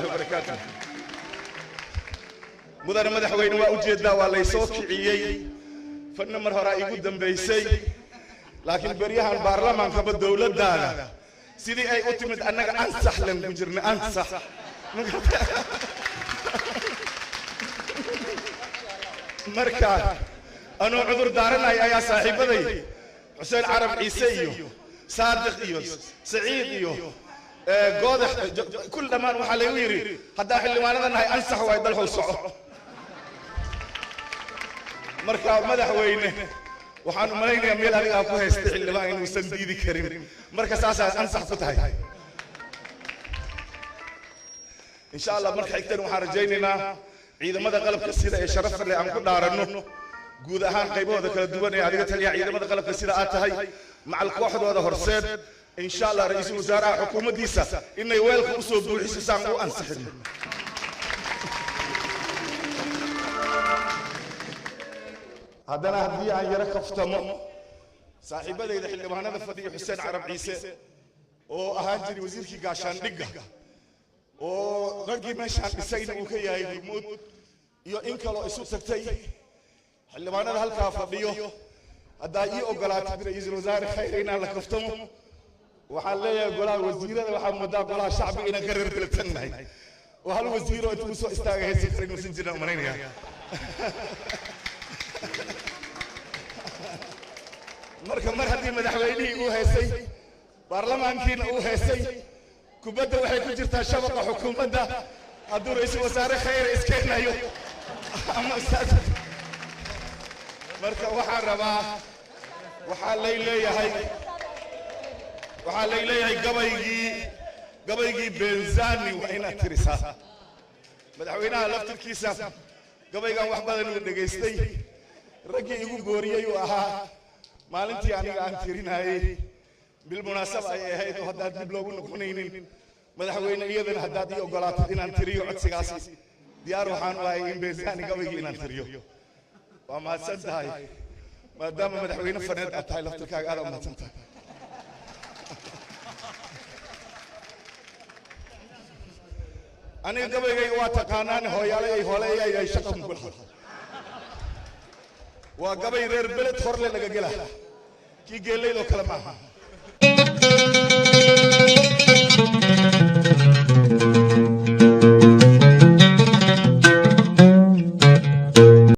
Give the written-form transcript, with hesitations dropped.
Ullahi wabarakaatu. Mudane madaxweyne, waa ujeeddaa, waa laysoo kiciyey. Fadna mar horaa igu dambaysay, laakiin beryahan baarlamaankaba dowladdaada sidii ay u timid annaga ansax len ku jirna ansax. Marka anuu cudur daaranaya ayaa saaxiibaday Xuseen Carab Ciise iyo Saadiq iyo Saciid iyo Goodax kul dhammaan waxaa laygu yidhi, haddaa xildhibaanada nahay ansax waay, dalxow soco. Marka madaxweyne, waxaan u malaynayaa meel adigaa ku haystay xildhibaan inuusan diidi karin, marka saasaa ansax ku tahay insha Allah. Marka xigtan waxaan rajaynaynaa ciidamada qalabka sida ee sharafta leh aan ku dhaaranno guud ahaan qaybahooda kala duwan ee adiga taliya ciidamada qalabka sida aad tahay macal kooxdooda horseed, insha Allah ra'iisul wasaaraha xukuumaddiisa inay weelka u soo buuxiso saan u ansixino. Haddana haddii aan yaro kaftamo, saaxiibadayda xildhibaanada fadhiya, Xuseen Carab Ciise oo ahaan jiray wasiirkii gaashaandhigga oo raggii meeshaan dhisayna uu ka yahay hormuud, iyo in kaloo isu tagtay xildhibaanada halkaa fadhiyo, haddaa ii ogolaatid ra'iisul wasaare Khayr inaan la kaftamo, waxaan leeyahay golaha wasiirada waxaa moodaa golaha shacbiga inaan ka reer beledsannahay oo hal wasiiro intuu soo istaaga haysan karin uusan jirin umalaynaya. Marka mar haddii madaxweynihii uu heesay, baarlamaankiina uu heesay, kubadda waxay ku jirtaa shabaqa xukuumadda hadduu ra'iisul wasaare Khayre iskeenayo ama ustaad. Marka waxaan rabaa, waxaa lay leeyahay, waxaa lay leeyahay gabaygii Benzani waa inaad tirisaa. Madaxweynaha laftirkiisa gabaygan wax badan uu dhegaystay, raggii igu gooriyey uu ahaa maalintii aniga aan tirinayey. Bilmunaasaba ay ahayd oo haddaan dib loogu noqonaynin, madaxweyne, iyadana haddaad ii ogolaatid inaan tiriyo codsigaasi, diyaar waxaan u ahay in Benzani gabaygii inaan tiriyo. Waa mahadsan tahay, maadaama madaxweyne faneed aad tahay laftirkaaga aad mahadsan tahay. Aniga gabaygayga waa taqaanaan, hooyaalay ay hooleeyay ay shaqa ku lahaa. Waa gabay reer beled horle laga gela, kii geelaydoo kale maaha.